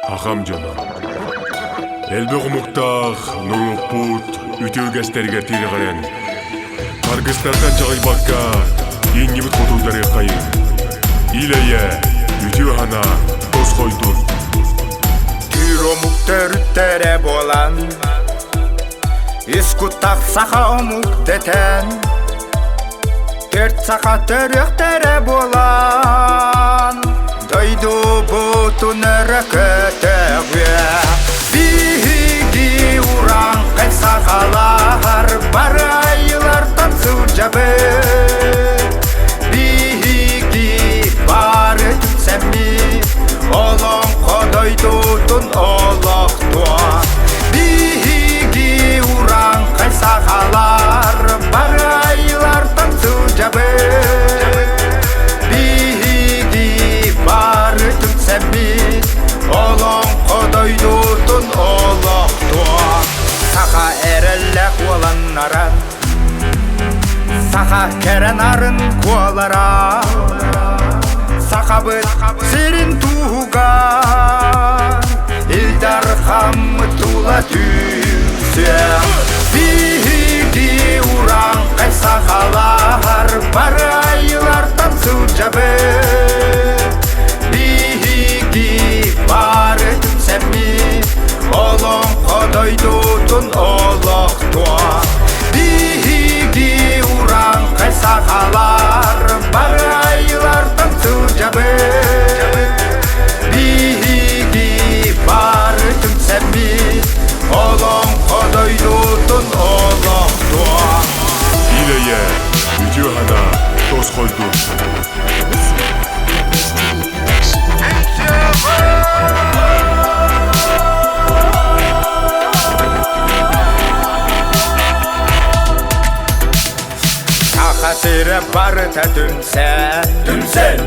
Аҕам дьоно, элбэх омуктаах норуоппут үтүө үгэстэригэр тирэҕирэн, харгыстартан чаҕыйбакка иннибит хотулларыаххайыҥ. Ил-эйэ, үтүө санаа тосхойдун. Түүр омук төрүттэрэ буолан, үс куттах саха омук дэтэн, Төрт саха төрүөхтэрэ буолан, дойдубутун өрө көтөҕүө. Биһиги урааҥхай сахалар бары айылартан сылдьабыт. Биһиги бары түмсэммит, олоҥхо дойдутун олохтуо. Биһиги урааҥхай сахалар бары айылартан сылдьабыт. Биһиги бары түмсэммит, олоҥхо дойдутун олохтуо. Саха эрэллээх уоланнара, Саха кэрэ нарын куолара, Сахабыт сирин туһугар Ил Дархаммыт тула түмсүө. Биһиги урааҥхай сахалар бары айылартан сылдьабыт. Биһиги бары түмсэммит, олоҥхо дойдутун олохтуо. Биһиги урааҥхай сахалар бары айылартан сылдьабыт. Биһиги бары түмсэммит, олоҥхо дойдутун олохтуо. Ил-эйэ, үтүө санаа тосхойдун. Саха сирэ барыта түмсэн, түмсэн,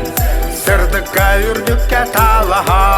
сырдыкка үрдүккэ талаһан.